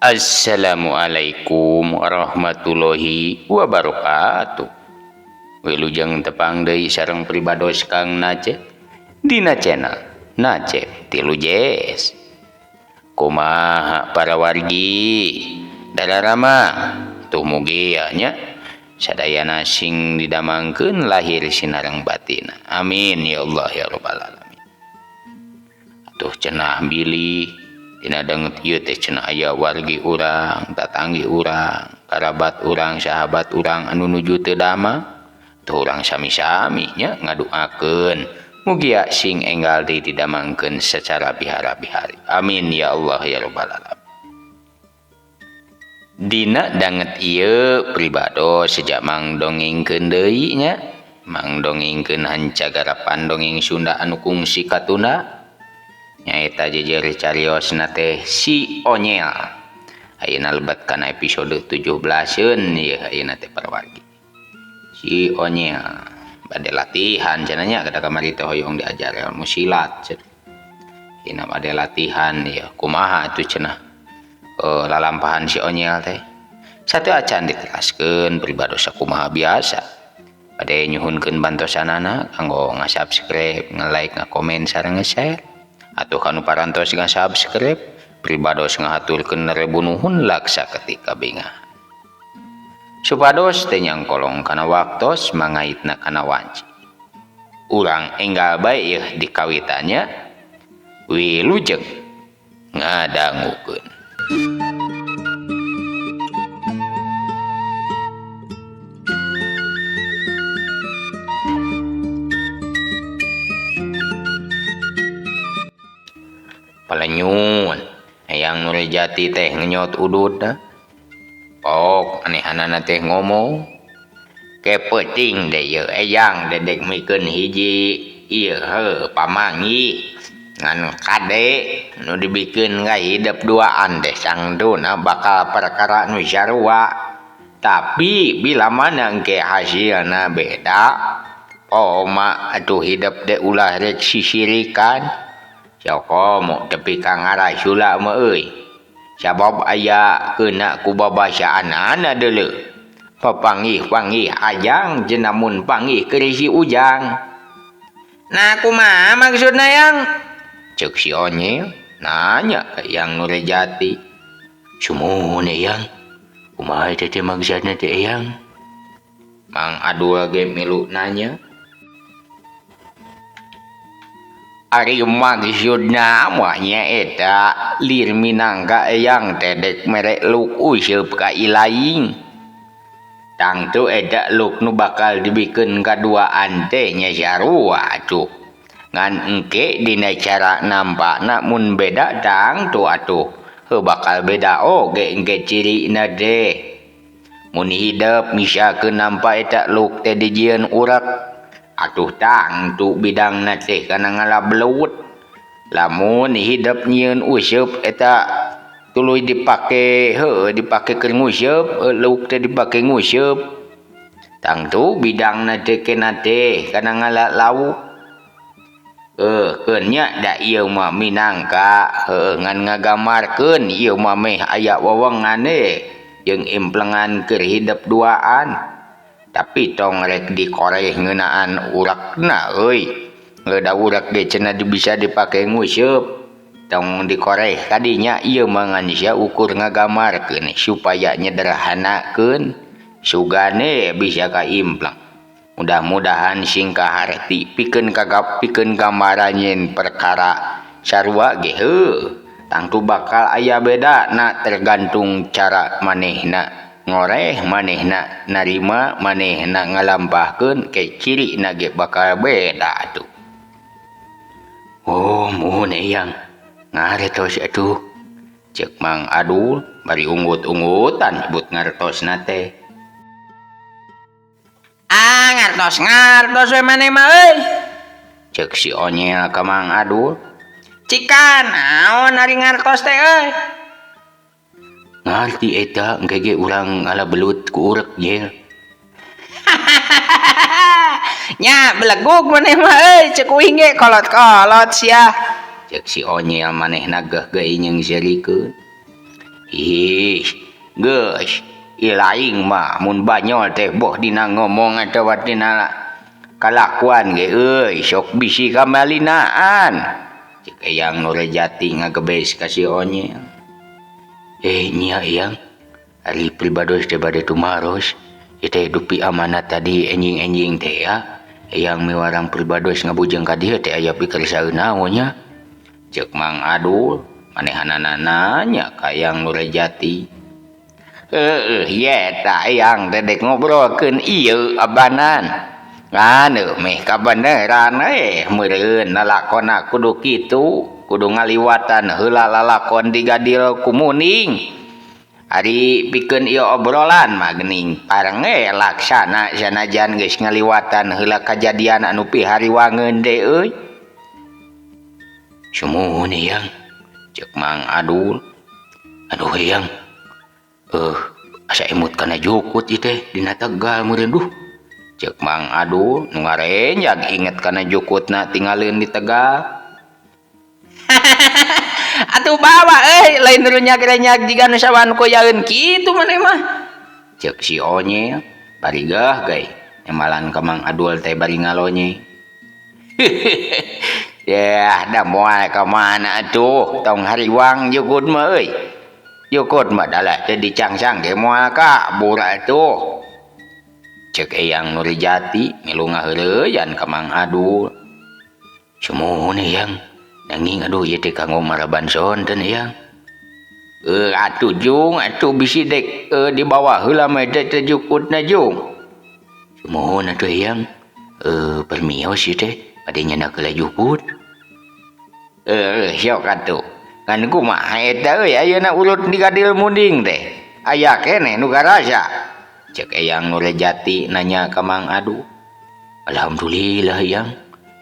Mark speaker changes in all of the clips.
Speaker 1: Assalamualaikum warahmatullahi wabarakatuh. Wilujeng tepang deui sareng pribados Kang Nacep dina channel Nacep Tilu Jazz. Kumaha para wargi dararama tuh mugi nya sadayana sing didamangkeun lahir sinareng batin. Amin ya Allah ya rabbal alamin. Atuh cenah bilih dina danget ieu teh cenah aya wargi urang, tatanggi urang, karabat urang, sahabat urang anu nuju teu damang. Tuh urang sami-sami nya ngaduakeun mugia sing enggal deui didamangkeun secara bihara-bihari. Amin ya Allah ya rabbal alamin. Dina danget ieu pribados sejak mang dongengkeun deui nya, mang dongengkeun hancagarapan dongeng Sunda anu kungsi katunda. Nyaeta jejer cariosna teh si Onyel. Ayeuna lebet kana episode 17-eun ieu ayeuna teh parawargi. Si Onyel bade latihan cenah nya kada kamari teh hoyong diajar ilmu silat cenah. Ayeuna bade latihan ieu kumaha atuh cenah lalampahan si Onyel teh. Satu acan diteraskeun pribados sakumaha biasa. Bade nyuhunkeun bantosanana kanggo nga-subscribe, nga-like, nga-komen sareng nge-share. Atuh kanu parantos nga-subscribe pribados ngahaturkeun rebu nuhun laksa ketika bingah. Supados teu nyangkolong kana waktos mangaitna kana wanci. Urang enggal bae yeuh dikawitannya wilujeng ngadangukeun. Palenyun Eyang Nurjati teh ngenyot udud pok anehanana teh ngomong ke peuting deh ieu Eyang dedek mikeun hiji ieu heuh pamanggih ngan kade nu dibikeun ka hidep duaan teh sangduna bakal perkara nu sarua tapi bila mana engke hasilna beda poma atuh hidep teh ulah rek sisirikan. Komo tepi ka ngarasula mah euy. Sabab aya keuna ku babasaanana deuleu. Papanggih-panggih ajang jeung namun panggih keur si Ujang. Nah kumaha maksudna Yang? Ceuk si Onyel nanya ka Eyang Nurjati. Sumuhun Eyang. Kumaha eta teh maksudna teh Eyang? Mang Adul ge milu nanya. Ari maksudna mah nyaeta lir minangka Eyang teh dek mere luk useup ka ilaing. Tangtu eta luk nu bakal dibikeun kaduaan teh nya sarua atuh. Ngan engke dina cara nampakna mun beda tangtu atuh. Heuh bakal beda oge engke cirina teh. Mun hidep misalkeun nampa eta luk teh dijieun urek atuh tangtu bidangna teh kana ngala belut. Lamun hidep nyieun useup eta tuluy dipake heuh dipake keur nguseup, lauk teh dipake nguseup. Tangtu bidangna teh kena teh kana ngala lauk. Keun nya da ieu mah minangka heuh ngan ngagambarkeun ieu mah meh aya wewengan jeung implengan keur hidep duaan. Tapi tong rek dikoreh ngeunaan urekna euy. Da urek ge cenah bisa dipake nguseup. Tong dikoreh kadinya ieu mah ngan sia ukur ngagambarkeun supaya nyederhanakeun sugane bisa kaimpleng. Mudah-mudahan sing kaharti pikeun kagap pikeun gambaran nyen perkara sarua ge heuh. Tangtu bakal aya bedana tergantung cara manehna ngoreh, manehna narima, manehna ngalampahkeun ke cirina ge bakal beda atuh. Oh, muhun Eyang. Ngartos atuh. Ceuk Mang Adul bari unggut-unggutan nyebut ngartosna teh. Ah, ngartos-ngartos we maneh mah euy. Ceuk si Onyel ka Mang Adul. Cikan naon ari ngartos teh euy? Ngarti eta engke ge urang ngala belut ku urek ye. Nya belegug maneh mah euy ceuk uing ge kolot-kolot sia. Ceuk si Onyel manehna geuh geuing jeung seurikeun. Ih, geus ilaing mah mun banyol teh boh dina ngomong atawa dina kalakuan ge euy sok bisi kamalinaan. Cek Eyang Nurjati ngagebes ka si Onyel. Eh nya Eyang, ari pribados teh bade tumaros. Ieu teh dupi amanat tadi enjing-enjing teh ya. Eyang miwarang pribados ngabujeng ka dieu teh aya pikersaeun naon nya. Cek Mang Adul manehanana nanya ka Eyang Nurjati. Heueuh ye ta Eyang teh dek ngobrolkeun ieu abanan. Anu meh kabeneran meureun lalakonna kudu kitu, kudu ngaliwatan heula lalakon digadil ku muning. Ari pikeun ieu obrolan mah geuning pareng laksana sanajan geus ngaliwatan heula kajadian anu pihariwangeun teh euy. Sumuhun Eyang, cek Mang Adul. Aduh Eyang, asa emut kana jukut ieu teh dina Tegal meureun duh. Cek Mang Adul nu ngarenjag inget kana jukutna tinggalin di Tegal. Atuh bawa euy, lain renyag-renyag jiga nu sawan koyaeun kitu maneh mah. Cek si Onyel bari gah geuy nemalan ka Mang Adul teh bari ngalonye. Yah, da moal ka mana atuh, tong hariwang jukut mah euy. Jukut mah dalah teh dicangsang ge moal kabur atuh. Cek Eyang Nurjati milu ngaheureyan ka Mang Adul. Sumuhun Eyang, nanging aduh ieu teh kanggo maraban sonten Eyang. Atuh jung, atuh bisi dek dibawa heula mah teh jukutna jung. Sumuhun atuh Eyang, permios ieu teh bade nyandak heula jukut. Sok atuh. Ngan kumaha eta euy ayeuna urut digadil munding teh. Aya keneh nu garasa. Cek Eyang Nurjati nanya ka Mang Adu. Alhamdulillah Eyang,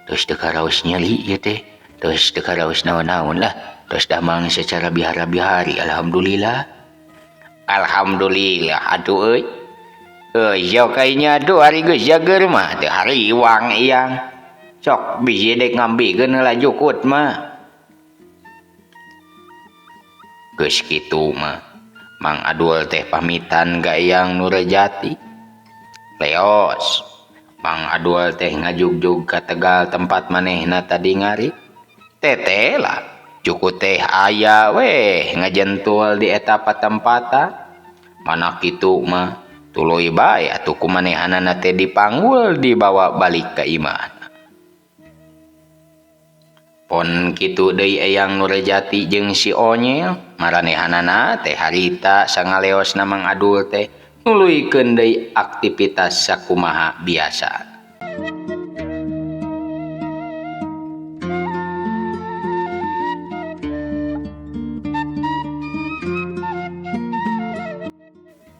Speaker 1: terus teu karaos nyeri ieu teh, terus teu karaos naon-naon lah, terus damang secara bihara-bihari alhamdulillah. Alhamdulillah atuh euy. Euy sok kayanya atuh ari geus jager mah teu hariwang Eyang. Sok bisi dek ngambikeun heula jukut mah. Geus kitu mah Mang Adul teh pamitan ka Eyang Nurjati. Leos Mang Adul teh ngajugjug ka Tegal tempat manehna tadi ngarit. Teteh lah jukut teh aya weh ngajentul di eta patempatan. Mana kitu mah tuluy bae atuh ku manehanana teh dipanggul dibawa balik ka imah. Pon kitu deui Eyang Nurjati jeung si Onyel maranehanana teh harita sangaleosna Mang Adul teh nuluykeun deui aktivitas sakumaha biasa.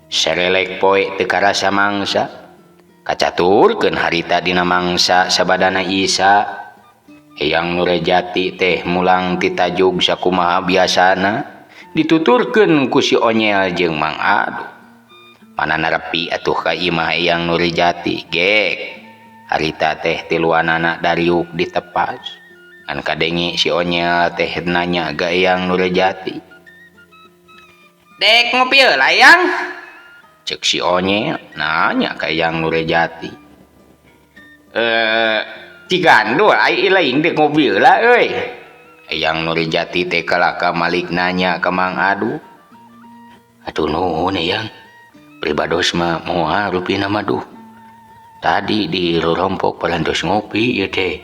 Speaker 1: Serelek poe teu karasa mangsa kacaturkeun harita dina mangsa sabadana Isa. Eyang Nurjati teh mulang ti tajug sakumaha biasana dituturkeun ku si Onyel jeung Mang Adu. Mana narepi atuh ka imah Eyang Nurjati gek. Harita teh tiluanana dariuk ditepas. Ngan kadenge si Onyel teh nanya ka Eyang Nurjati. Dek ngopi heula Eyang? Cek si Onyel nanya ka Eyang Nurjati. Cigandul ai lain dek ngopi heula euy. Eyang Nurjati teh kalaka malik nanya ka Mang Adu. Atuh nuhun Eyang, pribados mah moal rupina mah duh. Tadi di rorompok parantos ngopi ieu teh.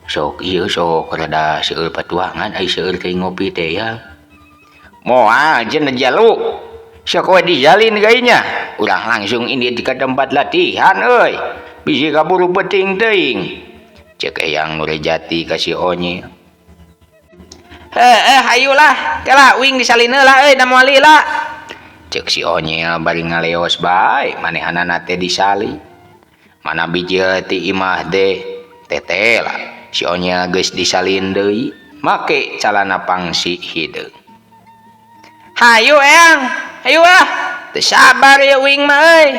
Speaker 1: Sok ieu sok rada seueur patuangan ai seueur teh ngopi teh ya. Moal cenah jalu. Sok we dijalin gainya. Urang langsung ini di tempat latihan euy. Bisi kaburu penting teuing. Cek Eyang Nurjati ka si Onyel. Heuh, hayulah, kela wing disalin heula euy da moal lila. Cek si Onyel bari ngaleos bae manehanana teh disali. Mana bijil ti imah teh teteh lah si Onyel geus disalin deui make calana pangsi hideung. Hayu Eyang, hayu ah, teu sabar ya wing mah euy.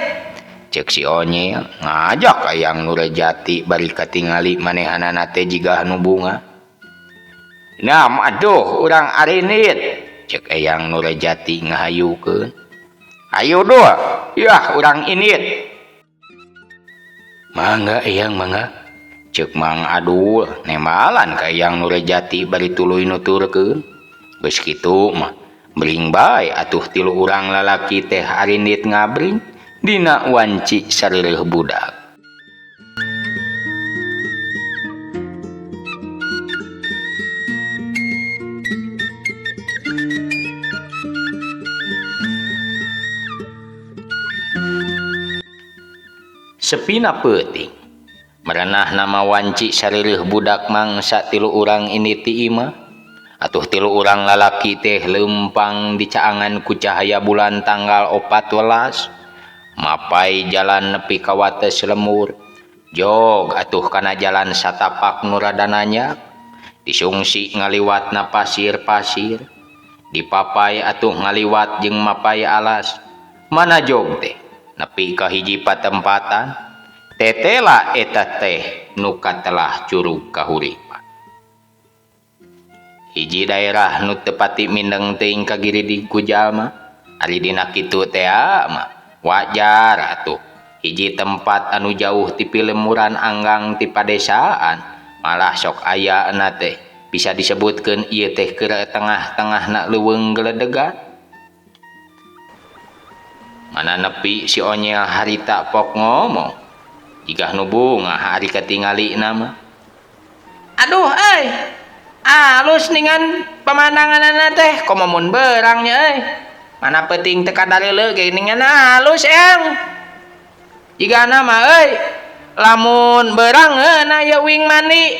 Speaker 1: Cek si Onyel ngajak Eyang Nurjati bari katingali manehanana teh jiga anu bunga. Nah, aduh urang arinit. Cek Eyang Nurjati ngahayukeun. Ayo doa, yah urang init. Mangga Eyang mangga. Cek Mang Adul nembalan ka Eyang Nurjati bari tuluy nuturkeun. Geus kitu mah bring bae atuh tilu urang lalaki teh arindit ngabring dina wanci sareureuh budak. Sepina peuting merenah nama wanci sareureuh budak mangsa tilu urang ini ti imah. Atuh tilu urang lalaki teh leumpang dicaangan ku cahaya bulan tanggal 14 mapai jalan nepi ka wates lemur jog atuh kana jalan satapak nu rada nanjak disungsi ngaliwatna pasir-pasir dipapai atuh ngaliwat jeung mapai alas mana jog teh nepi ka hiji patempatan tetela eta teh nu katelah curug kahuripan. Hiji daerah nu teu pati mindeng teuing ka giridig ku jalma ari dina kitu teh mah wajar atuh hiji tempat anu jauh ti pilemuran anggang ti padesaan malah sok aya na teh bisa disebutkeun ieu teh keur tengah-tengahna leuweung geledegan. Mana nepi si Onyel harita pok ngomong jigah nu bungah ari katingali mah. Aduh euy, alus ningan pemandanganana teh komo mun berangnya euy. Mana peuting teu kadareuleuh ge ningan alus eyang. Jigana mah euy, lamun berang na ye wing mandi.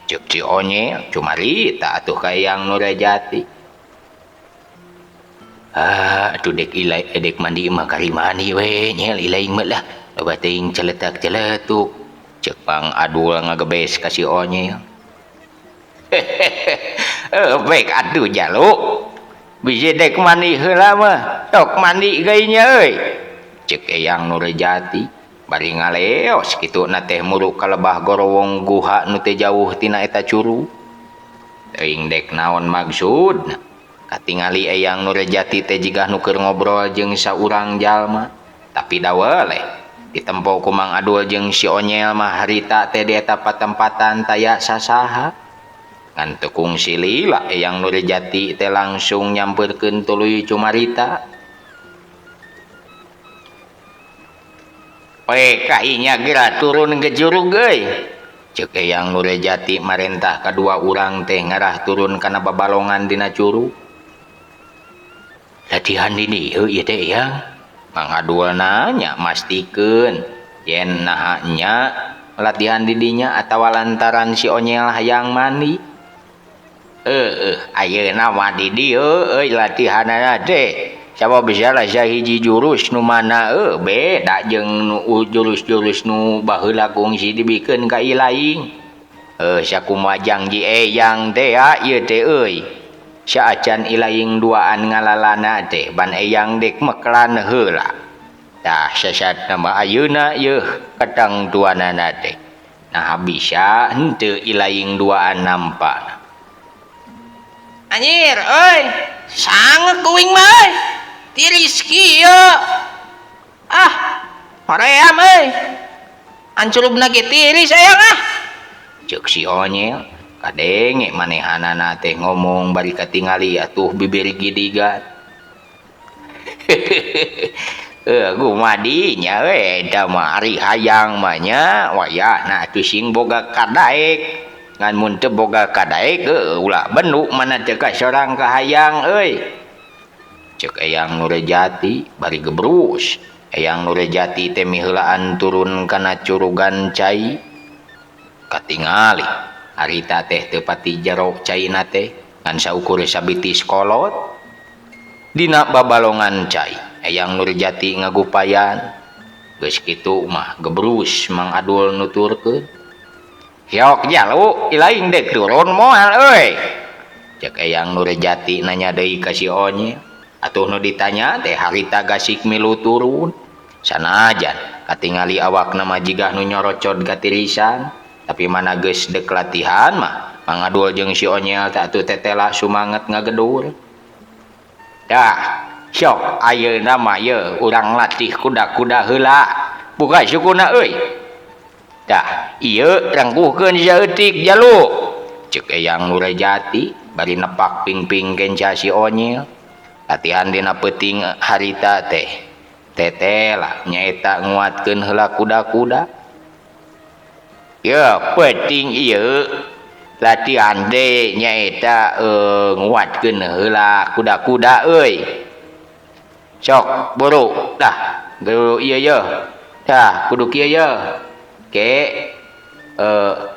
Speaker 1: Ceuk si Onyel cumarita atuh ka Eyang Nurjati. Ah, atuh dek ilai dek mandi mah kari mandi we nyel ilaing mah lah. Loba teuing celetak-celetuk. Ceuk Mang Adul ngagebes ka si Onyel. Baik atuh jalu. Bisi dek mandi heula mah, sok mandi geuy nya euy. Ceuk Eyang Nurjati bari ngaleos kitu na teh muruk ka lebah gorowong guha nu teu jauh tina eta curug. Teuing dek naon maksudna. Katingali Eyang Nurjati teh jigah nu keur ngobrol jeung saurang jalma, tapi daweleh ditempo ku Mang Adul jeung si Onyel mah harita teh di eta patempatan taya sasaha. Ngan teu kungsi lila Eyang Nurjati teh langsung nyampeurkeun tuluy cumarita. Pek kainya geura turun ke curug euy. Ceuk Eyang Nurjati marentah kadua urang teh ngarah turun kana babalongan dina curug. Latihan di dieu ieu teh Eyang? Mang Adul nanya mastikeun yen naha nya latihan di dinya atawa lantaran si Onyel hayang mandi. Ayeuna mah di dieu euy latihanana teh. Sabab salah sahiji jurus nu mana beda jeung nu jurus-jurus nu baheula kungsi dibikeun ka ilaing. Sakumaha jangji Eyang teh ieu teh euy. Saacan ilaing duaan ngalalana teh ban Eyang dek meklan heula. Tah sasatna mah ayeuna yeuh katangtuanana teh. Nah bisa henteu ilaing duaan nampa. Anjir euy, sangeuk kuing mah euy. Tiris kieu. Ah, hoream euy. Ancurubna ge tiris eyang ah. Ceuk si Onyel kadenge manehanana teh ngomong bari katingali atuh bibir gidigan. Gumadinya we eta mah ari hayang mah nya wayahna atuh sing boga kadaek. Ngan mun teu boga kadaek ulah benuk mana teu ka sorang kahayang euy. Ceuk Eyang Nurjati bari gebrus. Eyang Nurjati teh miheulaan turun kana curugan cai. Katingali harita teh teu pati jero caina teh ngan saukur sabitis kolot. Dina babalongan cai Eyang Nurjati ngagupayan. Geus kitu mah gebrus Mang Adul nuturkeun. Yok jalu ilaing dek turun moal euy. Ceuk Eyang Nurjati nanya deui ka si Onyel. Atuh nu ditanya teh harita gasik milu turun. Sanajan katingali awakna mah jigah nu nyorocod katirisan, tapi mana geus dek latihan mah Mang Adul jeung si Onyel teh atuh tetela sumanget ngagedur. Dah, sok ayeuna mah ye urang latih kuda-kuda heula. Buka sukuna euy. Dah, ieu rengkuhkeun saeutik jalu. Ceuk Eyang Nurjati bari nepak pingping kenca si Onyil. Latihan dina peuting harita teh. Tetela nyaeta nguatkeun heula kuda-kuda. Ya, peuting ieu latihan teh nyaeta nguatkeun heula kuda-kuda euy. Sok buru dah, guru ieu ye. Tah, kudu kieu ye. Ke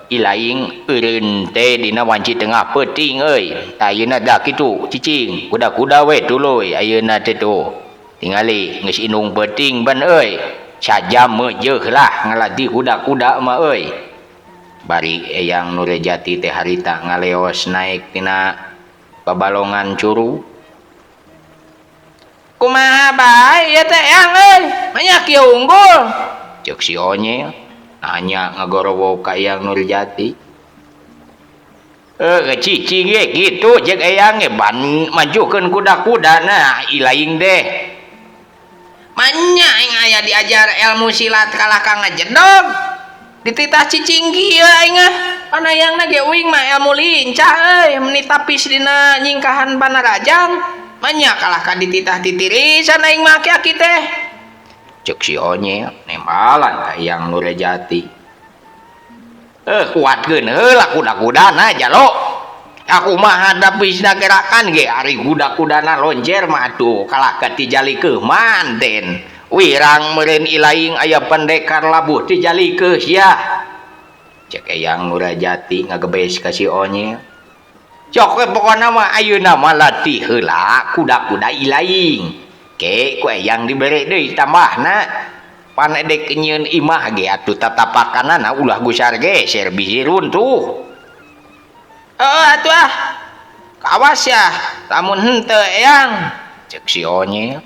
Speaker 1: ilaing eureun teh dina wanci tengah peuting euy. Tah ayeuna dah kitu cicing, kuda-kuda we tuluy ayeuna teh tuh. Tingali geus indung peuting ban euy. Sajam meujeuh lah ngalatih kuda-kuda mah euy. Bari Eyang Nurjati teh harita ngaleos naik tina babalongan curug. Kumaha bae ieu teh Eyang euy? Manya kieu unggul. Ceuk si Onyel nanya ngagorowok ka Eyang Nurjati. Cicing ge kitu ceuk Eyang ge ban majukeun kuda-kuda nah ilaing deh. Manya aing aya diajar ilmu silat kalah ka ngajedog. Dititah cicing kieu aing ah. Panayangna ge uing mah ilmu lincah euy, meni tapis dina nyingkahan panarajang. Manya kalah ka dititah titirisan aing mah aki-aki teh. Ceuk si Onyel nembalan ka Eyang Nurjati. Kuatkeun heula kuda-kudana jalo. Aku mah hadapisna gerakan ge ari kuda-kudana lonjer mah atuh kalah ka tijalikeuh manten. Wirang meureun ilaing aya pendekar labuh tijalikeuh sia. Ceuk Eyang Nurjati ngagebes ka si Onyel. Cok we pokona mah ayeuna mah latih heula kuda-kuda ilaing. Ke ku Eyang dibere deui tambahna. Pan edek nyieun imah ge atuh tatapakanana ulah gusar geser bisi runtuh. Heuh atuh ah. Kawas ya lamun henteu Eyang. Ceuk si Onyel.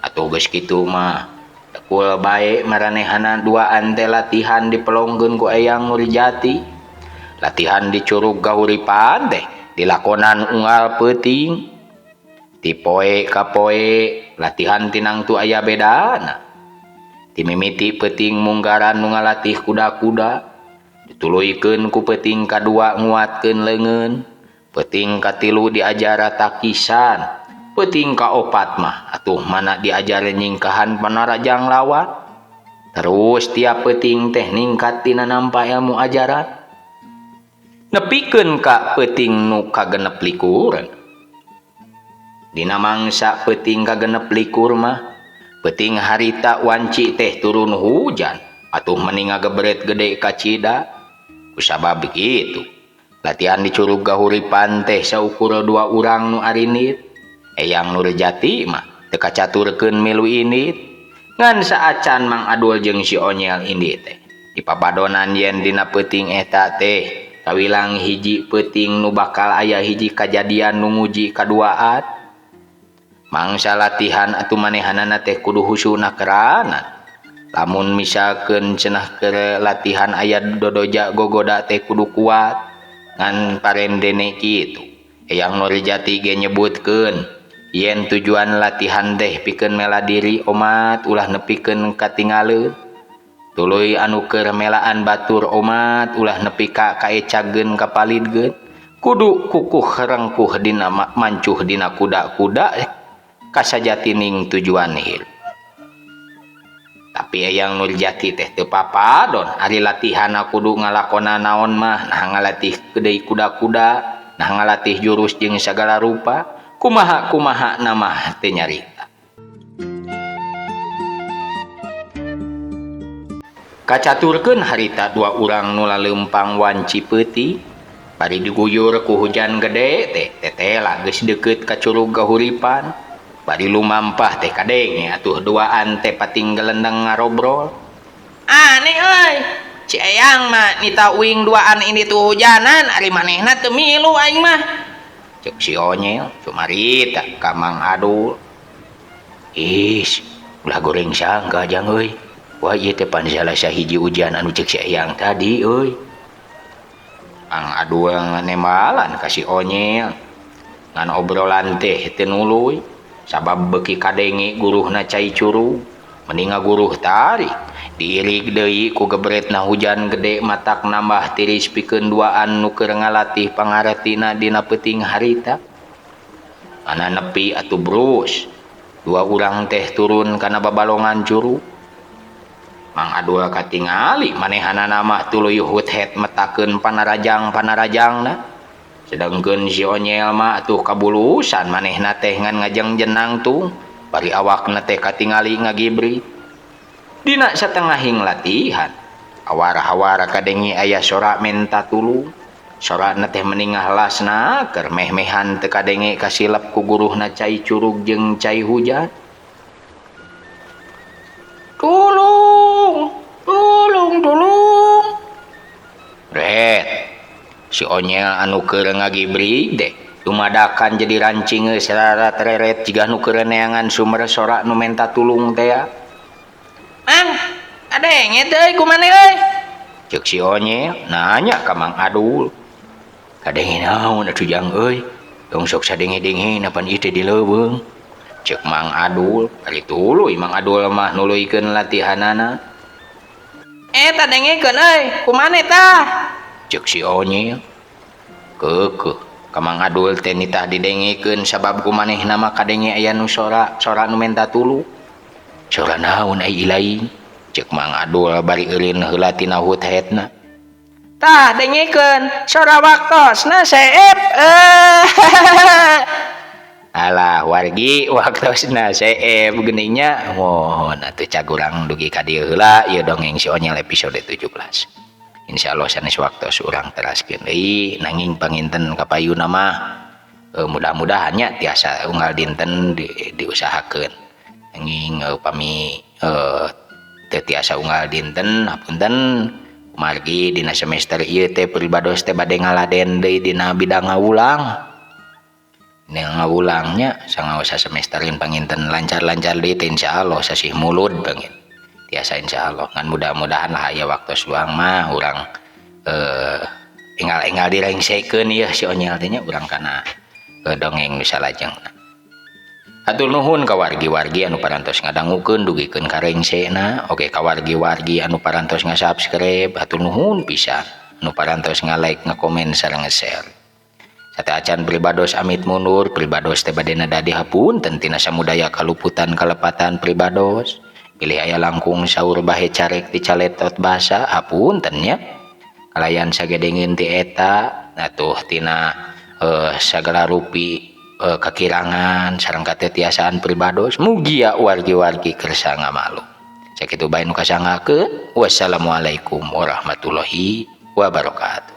Speaker 1: Atuh geus kitu mah tekul bae maranehana duaan teh latihan dipelongkeun ku Eyang Nurjati. Latihan di Curug Kahuripan teh dilakonan unggal peuting. Ti poe ka poe latihan tinangtu aya bedana. Timimiti peuting munggaran nu ngalatih kuda-kuda, dituluykeun ku peuting kadua nguatkeun leungeun, peuting katilu diajar takisan, peuting kaopat mah atuh mana diajar nyingkahan panarajang lawan. Terus tiap peuting teh ningkat tina nampa ilmu ajaran. Nepikeun ka peuting nu kagenep likuran. Dina mangsa peuting kagenep likur mah peuting harita wanci teh turun hujan atuh meni ngagebret gede kacida. Kusabab kitu latihan di Curug Kahuripan teh saukur dua urang nu arinit. Eyang Nurjati mah teu kacaturkeun milu indit. Ngan saacan Mang Adul jeung si Onyel indit teh dipapadonan yen dina peuting eta teh kawilang hiji peuting nu bakal aya hiji kajadian nu nguji kaduaan. Mangsa latihan atuh manehanana teh kudu husuna keranan. Lamun misalkeun cenah keur latihan aya dodoja gogoda teh kudu kuat ngan parendene kitu. Eyang Nurjati ge nyebutkeun yen tujuan latihan teh pikeun mela diri omat ulah nepikeun katingaleun. Tuluy anu keur melaan batur omat ulah nepi ka kaecageun kapalidgeun. Kudu kukuh rengkuh dina mancuh dina kuda-kuda kasajatining tujuan hirup. Tapi Eyang Nurjati teh teu papadon ari latihanna kudu ngalakona naon mah, nah ngalatih deui kuda-kuda, nah ngalatih jurus jeung sagala rupa, kumaha-kumaha nama teu nyarita. Kacaturkeun harita dua urang nu laleumpang wanci peuting, bari diguyur ku hujan gede teh tetela geus deukeut ka Curug Kahuripan. Bari lumampah teh kadenge atuh duaan teh pating gelendeng ngarobrol. Aneh euy, si Eyang mah nita uing duaan ini tuh hujanan ari manehna teu milu aing mah. Ceuk si Onyel cumarita ka Mang Adul. Is, ulah goreng sangka jang euy. Wah ieu teh pan salah sahiji ujian anu ceuk si Eyang tadi euy. Mang Adul nembalan ka si Onyel. Ngan obrolan teh teu nuluy sabab beuki kadenge guruhna cai curug. Meni ngaguruh tarik diirig deui ku gebretna hujan gede matak nambah tiris pikeun duaan nu keur ngalatih pangartina dina peuting harita. Ana nepi atuh brus. Dua urang teh turun kana babalongan curug. Mang Adul katingali manehanana mah tuluy huthet metakeun panarajang-panarajangna. Sedangkeun si Onyel mah atuh kabulusan manehna teh ngan ngajeng jenangtung bari awakna teh katingali ngagibri. Dina satengahing latihan, awara-awara kadenge aya sora menta tulung. Sorana teh meningah lasna keur meh-mehan teu kadenge kasilep ku guruhna cai curug jeung cai hujan. Tulung, tulung, tulung. Ret, si Onyel anu keur ngagibrig deh dumadakan jadi rancing sararat-reret jiga nu keur neangan sumber sora nu menta tulung teh. Mang, kadenge teh ku maneh euy? Ceuk si Onyel nanya ka Mang Adul. Kadenge naon atuh jang euy? Tong sok sadenge-denge napan ieu teh di leuweung. Ceuk Mang Adul, ari tuluy Mang Adul mah nuluykeun latihanana. Eta dengekeun euy, kumaneh tah? Ceuk si Onyel. Keukeuh ka Mang Adul teh nitah didengekeun sabab ku manehna mah kadenge aya nu sora, sora nu menta tulung. Sora naon ai ilaing? Ceuk Mang Adul bari eureun heula tina huthetna. Tah dengekeun sora waktosna seep. Alah wargi waktosna seep geuningnya. Mohon atuh cagurang dugi ka dieu heula ieu dongeng si Onyel episode 17. Insyaallah sanes waktos urang teraskeun deui nanging panginten kapayuna mah mudah-mudahan nya tiasa unggal dinten diusahakeun. Nanging upami teu tiasa unggal dinten hapunten kumargi dina semester ieu teh pribados teh bade ngaladen deui dina bidang ngawulang. Dina ngawulangnya sangaos sasemesterin panginten lancar-lancar deui teh insyaallah sasih mulud pangin. Tiasa insyaallah ngan mudah-mudahan lah aya waktos luang mah urang enggal-enggal direngsekeun ieu si Onyel teh nya urang kana dongeng nu salajengna. Hatur nuhun ka wargi-wargi anu parantos ngadangukeun dugikeun ka rengsena, oge ka wargi-wargi anu parantos nga-subscribe, hatur nuhun pisan anu parantos nga-like, nga-komen sareng nge-share. Sateuacan pribados amit mundur, pribados teh bade nada dihapunten tina samudaya kaluputan kalepatan pribados. Bilih aya langkung saur bahe carek ti caletot basa, hapunten nya. Kalayan sagedengeun ti eta, atuh tina sagala rupi kakirangan sareng katetiasaan pribados mugia wargi-wargi kersa ngamalu. Sakitu bae nu kasanggakeun. Wassalamualaikum warahmatullahi wabarakatuh.